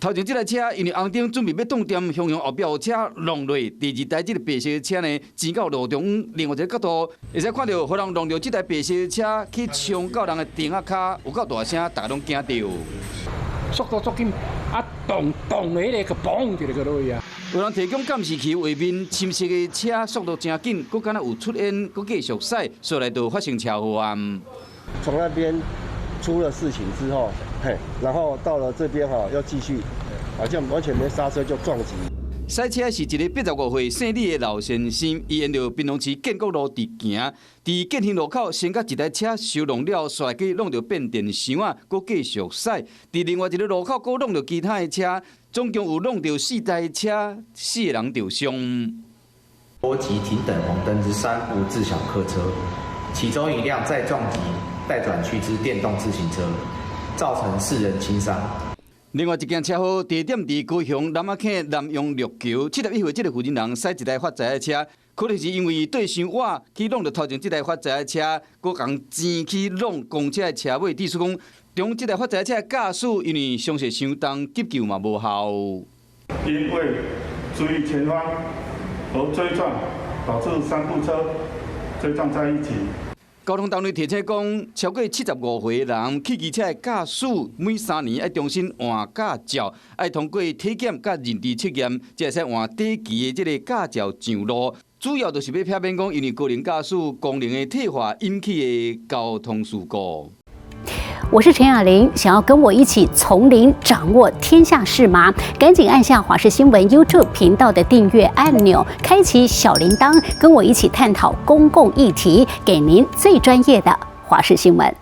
頭前這台車因為紅燈準備欲擋電，雄雄後壁有車弄落，第二台這個白色車呢，前到路中央，另外一個角度會使看著，予人弄著這台白色車去衝到人的燈仔跤，有夠大聲，大家攏驚著。速度足緊，啊，動動的彼個，嘣一個落去啊！有人提供監視器畫面，深色的車速度誠緊，閣敢若有出煙，閣繼續駛，所以就發生車禍啊！從那邊出了事情之後，嘿，然後到了這邊哈，又繼續，好像完全沒剎車就撞擊。駛車是一个85歲姓李的老先生，伊沿著屏東市建國路佇行，佇建興路口先共一台車相撞了，煞去挵著變電箱仔，閣繼續駛。佇另外一个路口，閣挵著其他的車，總共有挵著四台車，四個人著傷。波及停等紅燈之三部自小客車，其中一輛再撞擊待轉區之電動自行車，造成四人輕傷。另外一件車禍地點佇高雄南仔坑南陽陸橋，71歲這个婦人人駛一台發財的車，可能是因為對傷倚去挵著頭前這台發財的車，閣共前去挵公車的車尾，意思講，中這台發財車的駕駛因為傷勢傷重，急救嘛無效。因未注意前方而追撞，導致三部車追撞在一起。交通單位提醒講，超過75歲人汽機車的駕駛，每3年愛重新換駕照，愛通過體檢佮認知測驗，才會使換短期的這个駕照上路。主要就是欲避免講，因為高齡駕駛功能的退化引起的交通事故。我是陳雅玲，想要跟我一起從零掌握天下事嗎？趕緊按下華視新聞 YouTube 頻道的訂閱按鈕，開啟小鈴鐺，跟我一起探討公共議題，給您最專業的華視新聞。